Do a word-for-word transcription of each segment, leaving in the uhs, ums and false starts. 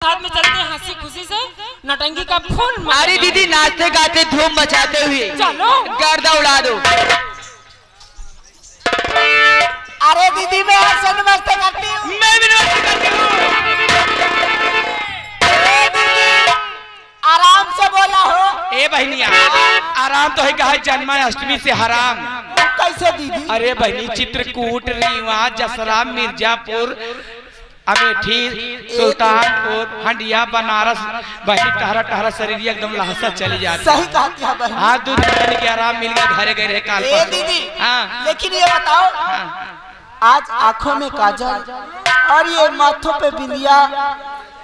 बाद में चलते हैं हंसी खुशी से नौटंकी का फुल मजा अरे लेंगे। दीदी, नाचते गाते धूम मचाते हुए चलो। गर्दा उड़ा दो। अरे दीदी, मैं आपसे नमस्ते करती हूँ। मैं भी नमस्ते करती हूँ। ए दीदी, आराम से बोला हो। ए बहनिया, आराम तो है कहा जन्माष्टमी से हराम। कैसे दीदी? अरे बहनी, चित्रकूट, रीवा, जसरा, मिर्जापुर, अमेठी, सुल्तानपुर, हंडिया, बनारस, बहनी टहरा टहरा शरीर एकदम लहसा चली जाती। सही कहा क्या बहनी? हाँ, दो दिन के आराम मिल गया, घरे गए रहे काल ए पर। दीदी, हाँ। लेकिन ये बताओ, हाँ। आज आंखों में काजल और ये माथों पे बिंदिया,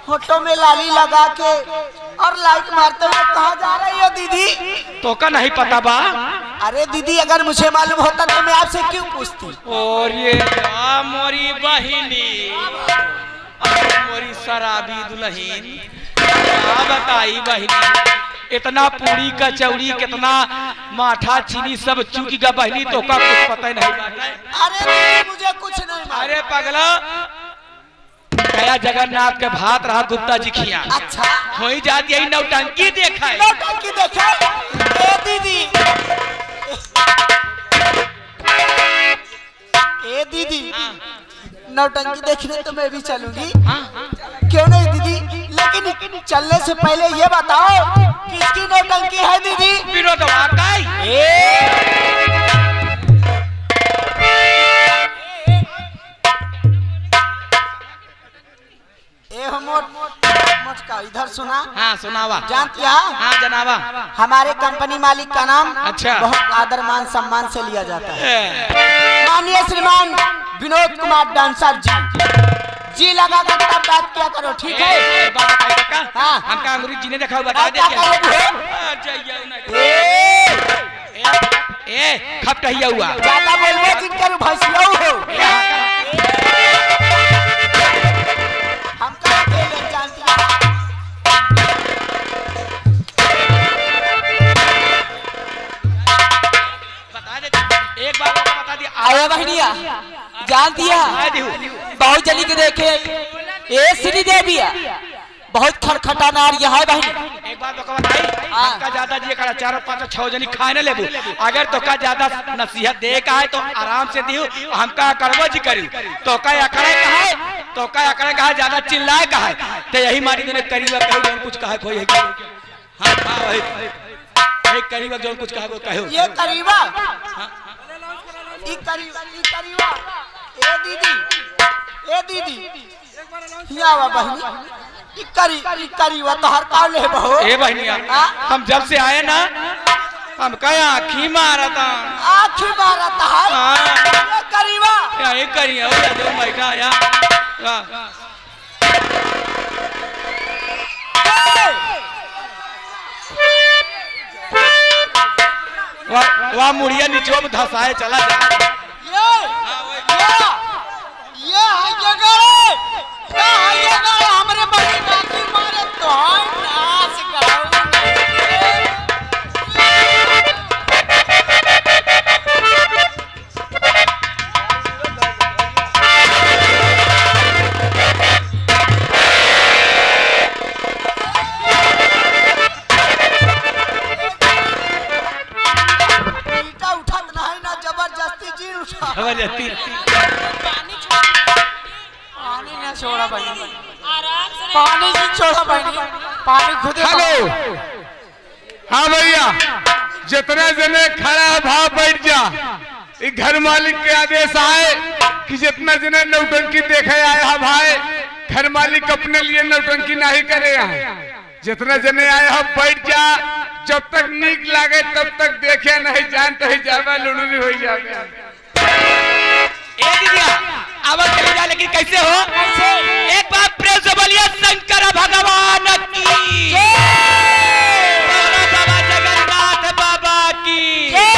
होठों में लाली लगा के और लाइट मारते हुए कहाँ जा रही हो दीदी? तोका नहीं पता बा? अरे दीदी, अगर मुझे मालूम होता तो मैं आपसे क्यों पूछती? और ये या मोरी बहिनी, अरे मोरी शराबी दुलहिन, का बताई बहिनी, इतना पूड़ी कचौड़ी, कितना माठा चीनी सब चुक गया बहिनी, तोका कुछ पता ही नहीं बाटे। अरे दीदी, मुझे कुछ नहीं मालूम। अरे पगला, गया जगन्नाथ के भात रहा गुप्ता जी खिया। अच्छा। होई जात यही नौटंकी देखाए। नौटंकी देखे? ए दीदी। ए दीदी। हाँ। नौटंकी देखने तो मैं भी चलूंगी। हाँ, हाँ। क्यों नहीं दीदी? लेकिन चलने से पहले ये बताओ, किसकी नौटंकी है दीदी? विनोदवा काई। ए। ए हो मोट, मोटका, इधर सुना। हाँ, सुनावा। जानत हया? हाँ, जनावा। हमारे कंपनी मालिक का नाम अच्छा। बहुत आदर मान सम्मान से लिया जाता है। ए। माननीय श्रीमान विनोद कुमार डांसर जी, जी लगा कर तब बात किया करो, ठीक है? ए, एक बात बताइए का? हाँ। हमका अंग्रेजी ने देखा हुआ, बता दे क्या? ए, ए, खपटहिया हुआ। ज्यादा बोलबे जिन करू भैंसिया हो। हमका अकेले जानती है। बता दे, एक बार और बता दिया। आया बहनिया, जानती है? बता दियो। बहुत जल्दी के देखे, ए श्री देविया। बहुत खटखटा नार यह है बहिनी। एक बात तोका बताई, हाँ। हमका ज्यादा जी एकरा चारो पाँच छह जनी खाए न लेबू। अगर तोका ज्यादा नसीहत दे का है तो आराम से दियो, हमका करबो जी करी। तोका अकड़े का है, तोका अकड़े का है, ज्यादा चिल्लाए का है। ते यही मारी तूने करीबा कही जौन कुछ कहे खोई है कि। हाँ, हाँ, वही। एक करीबा जौन कुछ कहे को कहो। ये करीबा। हाँ। ई करीबा, ई करीबा। ए दीदी, ए दीदी। हिया आवा बहिनी। ई करी, ई करीबा तोहर का लेबहो? ए बहिनिया, हाँ? हम जब से आए ना, हमका आँखी मारता। आँखी मारता है? हाँ। ये करीबा। या ये करी, हो या जो बैठा या। हाँ। वाह, वाह, मुड़िया निचवा में धसाए चला जा। ये, ये, ये है ये गाड़ी। का है ये गाड़ी? हमरे बड़ी काकी मारे तो है नाश गाड़ी। ईंटा उठत नहीं ना, जबरदस्ती जीन उठा। जबरदस्ती। पानी ना छोड़ा भाई। पानी नहीं छोड़ा भाई। पानी खुदे हेलो। हाँ भैया, जितना जने खड़ा है, भाव बैठ जा। ई घर मालिक के आदेश आए कि जितना जने नौटंकी देखे आए हैं भाई, घर मालिक अपने लिए नौटंकी नहीं करे हैं। जितना जने आए हैं, बैठ जा। जब तक नीक लागे, तब तक देखे नहीं, जान तो ही जावे, लुड़ुरी हो जावे। ए दीदिया, आवाज चली जा, लेकिन कैसे हो? कैसे? एक बार प्रेम से बोलिए शंकर भगवान की। जय। भोला बाबा जगन्नाथ बाबा की। जय।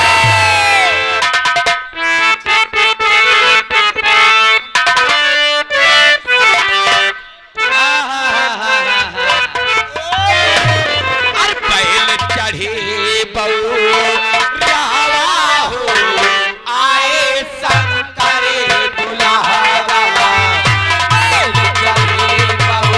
अरे बैल चढ़ी बऊ रावा हो, आए शंकर दुल्हावा। बैल चढ़ी बऊ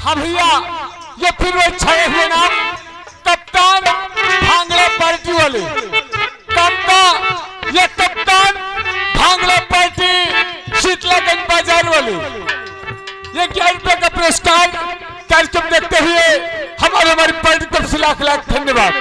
अब भैया, ये फिर वही छड़े हुए नाम, कप्तान भांगड़ा पार्टी वाले, कप्तान, ये कप्तान भांगड़ा पार्टी शीतलागंज बाजार वाले, ये ग्यारह रुपए का पुरस्कार कार्यक्रम देखते हुए हमारे, हमारी पार्टी तरफ से लाख लाख धन्यवाद।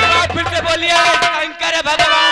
एक बार फिर से बोलिए, शंकर भगवान।